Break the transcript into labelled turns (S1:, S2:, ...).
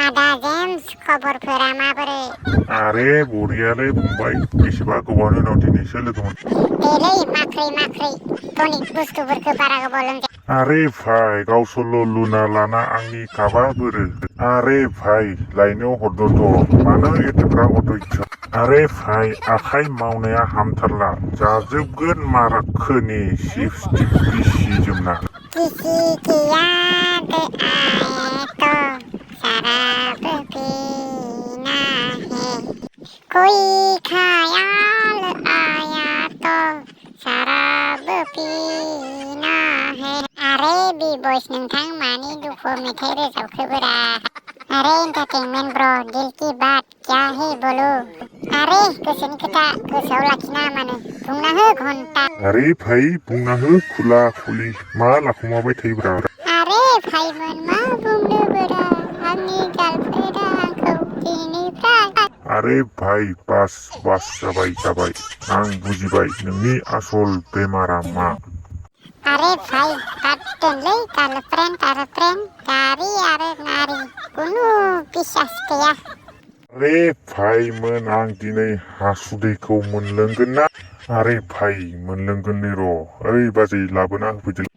S1: आदा जेम्स खबरफोरा माबोरै?
S2: आरे बरियालै फंबाय बेसेबा गोबावनि उनाव दिनैसो लोगो मोन
S1: देलै माख्रै टनिक बुस्थुफोरखौ बारा गोबाव लोंजाया।
S2: आरे भाई गावसोरल' लुना लाना आंनि काबा बोरो आरे भाई लायनो हरदोंथ' मानो एथ'ग्राब अधैर्य आरे भाई आखाइ मावनाया हामथारला जाजोबगोन माराखोनि सिपस्टिप गिसि जोमना
S1: किसी की याद आए तो शराब पीना है कोई ख्याल आया तो शराब पीना है आरे बि बयस नोंथां मानि दुखु मेथाइ रोजाबखोब्रा आरे एन्टारटेनमेन्ट ब्र दिल की बात क्या है बोलो आरे गोसोनि खोथा गोसोआव लाखिना मानो बुंना हो घन्टा
S2: आरे भाई बुंना हो खुला खुलि मा लाखुमाबाय थायोब्रा
S1: आरे भाइमोन मा बुंनो बोरा आंनि गार्लफ्रेन्डआ आंखौ दिनैनिफ्राय
S2: आरे भाई बास जाबाय आं बुजिबाय नोंनि आसल बेमारा मा
S1: आरे भाई बाद दोनलै गार्लफ्रेन्ड गारि आरो नारि कुनु बिसास गैया
S2: आरे भाइमोन आं दिनै हासुदैखौ मोनलोंगोन ना आरे भाई मोनलोंगोन नै र' ओइ बाजै लाबोना होफैदो